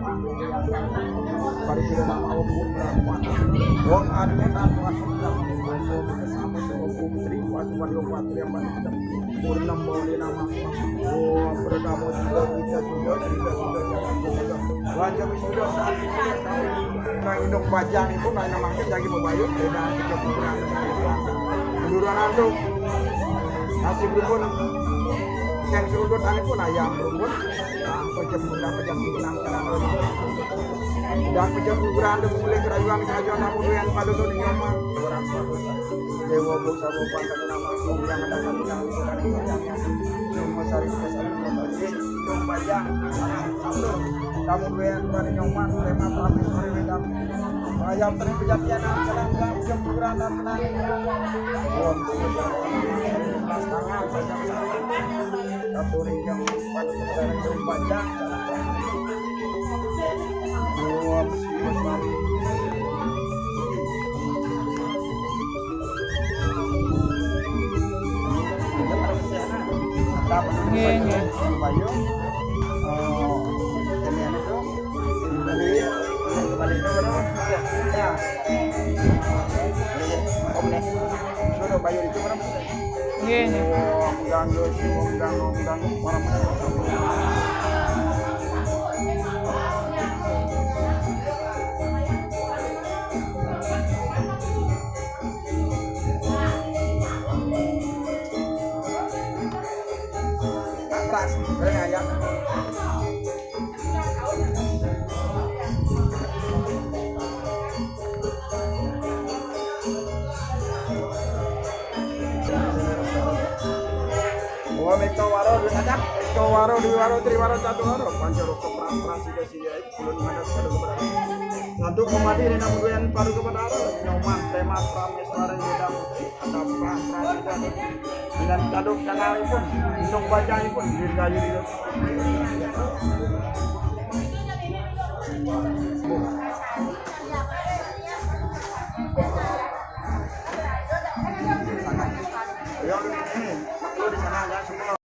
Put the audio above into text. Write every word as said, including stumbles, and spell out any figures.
Pada kira nama Om Brahma. Om Anu Tanu Anu Brahma. Om Sama Om Sri Wasuwali Om Patria Patria. Purnam Boli Nama. Om Purnamo Sudah Sudah Sudah Sudah Sudah Sudah. Raja Wisuda Sari. Nah, indung bajang itu nah, namanya jadi mau bayar. Beda kita kurang. Duluan antum. Nasi berukun. Yang serudut ane pun ayam berukun. Pejam bunda, pejam bunda, pejam bunda. Dan pejam bunda, anda mulai kerayuan, kerayuan, namun yang pada tu nyoman. Dewa Busa Rupa, nama yang ada satu nama, bukan yang. Nyoman Sari, Sari, Sari, Nyoman Bajang. Kamu dua yang pada nyoman, tema, tapi, sore, wedang. Ayam teri pejatian, salam, gam, jam, kurang, dan tenang. Wah, pas tangan, pejam, sari. Kapuri yang empat, saudara yang panjang. Dua, dua, satu. Nggih, nggih. Bayu. Oh, ini anu tuh. Tadi, tadi itu berapa? Ya. Om nih. Sudah Bayu itu berapa? Nggih, nggih. Mengganggu, mengganggu, mengganggu. Orang Keras, keren aja. Wah, mekto waro, dua sadap. Mekto waro, dua waro, tri waro, satu waro. Panca roko, pras, pras, tiga, tiga, ulun menghadap, satu kepada. Satu koma di, ini namun dua yang baru kepada aro. Nyoman, tema, prames, larang, beda, putri, ada pras, pras, tiga. Dengan caduk, canal pun, indung bajang pun, dirgayu, dirgayu.